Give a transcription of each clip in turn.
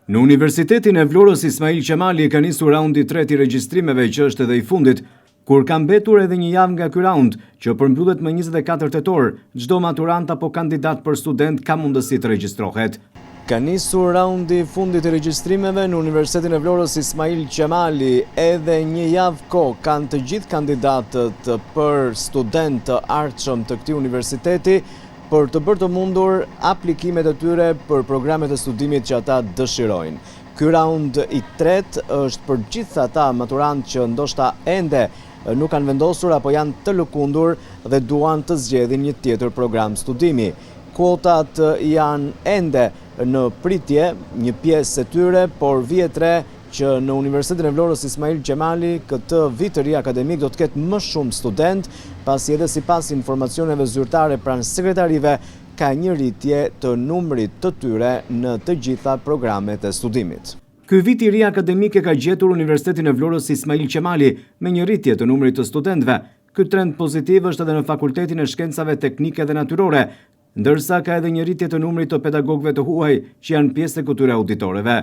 Në Universitetin e Vlorës Ismail Qemali ka nisur raundi i tretë i regjistrimeve që është edhe i fundit. Kur ka mbetur edhe një javë nga ky raund, që përmbyllet më 24 tetor, çdo maturant apo kandidat për student ka mundësi të regjistrohet. Ka nisur raundi i fundit i regjistrimeve në Universitetin e Vlorës Ismail Qemali. Edhe një javë kohë kanë të gjithë kandidatët për studentë të ardhshëm të këtij universiteti për të bërë të mundur aplikimet e tyre për programet e studimit që ata dëshirojnë. Ky raund i tretë është për gjithë ata maturantë që ndoshta ende nuk kanë vendosur apo janë të lëkundur dhe duan të zgjedhin një tjetër program studimi. Kuotat janë ende në pritje, një pjesë e tyre, por vihet re që në Universitetin e Vlorës Ismail Qemali këtë vit të ri akademik do të ketë më shumë studentë, pasi edhe sipas informacioneve zyrtare pranë sekretarive ka një rritje të numrit të tyre në të gjitha programet e studimit. Ky vit i ri akademik e ka gjetur Universitetin e Vlorës Ismail Qemali me një rritje të numrit të studentëve. Ky trend pozitiv është edhe në Fakultetin e Shkencave Teknike dhe Natyrore, ndërsa ka edhe një rritje të numrit të pedagogëve të huaj që janë pjesë e këtyre auditoreve.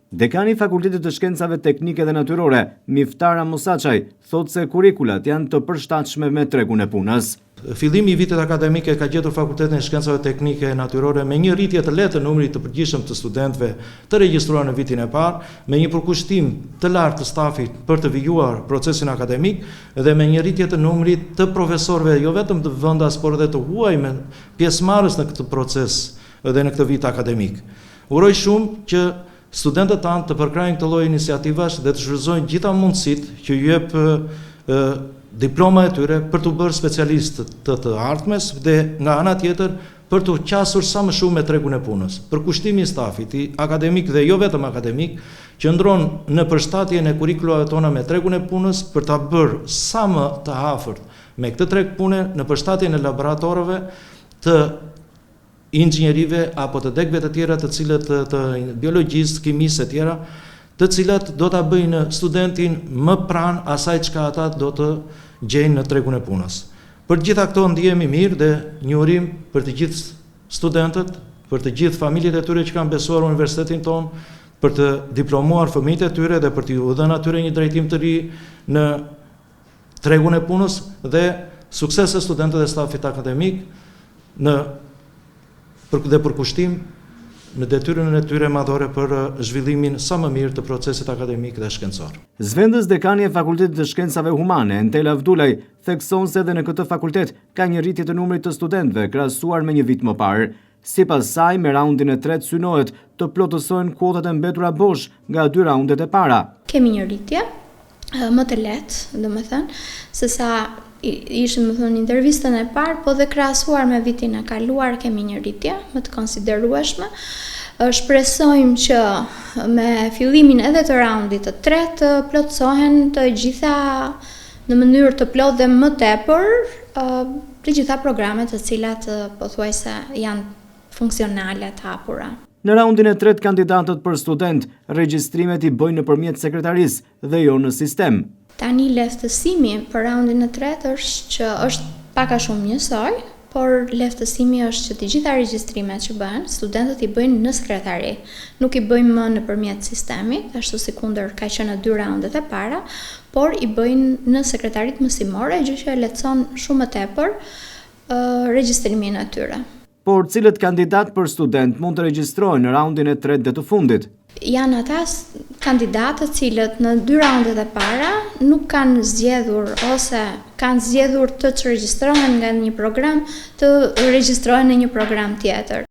Dekani i Fakultetit të Shkencave Teknike dhe Natyrore, Miftara Musaçaj, thotë se kurrikulat janë të përshtatshme me tregun e punës. Fillimi i vitit akademik e ka gjetur Fakultetin e Shkencave Teknike e Natyrore me një rritje të lehtë të numrit të përgjithshëm të studentëve të regjistruar në vitin e parë, me një përkushtim të lartë të stafit për të vijuar procesin akademik dhe me një rritje të numrit të profesorëve jo vetëm të vendas por edhe të huaj me pjesëmarrës në këtë proces dhe në këtë vit akademik. Uroj shumë që studentët tanë të përkrahin këtë lloj iniciativash dhe të shfrytëzojnë gjitha mundësitë që ju jep diploma e tyre për t'u bërë specialistë të të ardhmes dhe nga ana tjetër për t'u qasur sa më shumë me tregun e punës. Përkushtimi i stafit, i akademik dhe jo vetëm akademik, qëndron në përshtatjen e kurrikulave tona me tregun e punës për ta bërë sa më të afërt me këtë treg pune në përshtatjen e laboratorëve të inxhinierive apo të degëve të tjera të cilët të biologjisë, kimisë e tjera, të cilat do ta bëjnë studentin më pranë asaj çka ata do të gjejnë në tregun e punës. Për të gjitha këto ndihemi mirë dhe një urim për të gjithë studentët, për të gjithë familjet e tyre që kanë besuar universitetin tonë, për të diplomuar fëmijët e tyre dhe për t'iu dhënë atyre një drejtim të ri në tregun e punës dhe suksese studentëve dhe stafit akademik në për dhe përkushtim në detyrën e tyre madhore për zhvillimin sa më mirë të procesit akademik dhe shkencor. Zëvendës dekani e Fakultetit të Shkencave Humane, Entela Avdulaj, thekson se edhe në këtë fakultet ka një rritje të numrit të studentëve krahasuar me një vit më parë. Sipas saj, me raundin e tretë synohet të plotësohen kuotat e mbetura bosh nga dy raundet e para. Kemi një rritje më të lehtë, domethënë, se sa ishim domethënë në intervistën e parë, po dhe krahasuar me vitin e kaluar kemi një rritje më të konsiderueshme. Shpresojmë që me fillimin edhe të raundit të tretë të plotësohen të gjitha në mënyrë të plotë dhe më tepër të gjitha programet të cilat pothuajse janë funksionale të hapura. Në raundin e tretë kandidatët për student, regjistrimet i bëjnë nëpërmjet sekretarisë dhe jo në sistem. Tani lehtësimi për raundin e tretë është që është pak a shumë njësoj, por lehtësimi është që të gjitha regjistrimet që bëhen, studentët i bëjnë në sekretari. Nuk i bëjnë më nëpërmjet sistemit, ashtu sikundër ka qenë në dy raundet e para, por i bëjnë në sekretaritë mësimore, gjë që e lehtëson shumë më tepër regjistrimin e tyre. Por cilët kandidatë për student mund të regjistrohen në raundin e tretë dhe të fundit? Janë ata kandidatë të cilët në dy raundet e para nuk kanë zgjedhur ose kanë zgjedhur të çregjistrohen nga një program të regjistrohen në një program tjetër.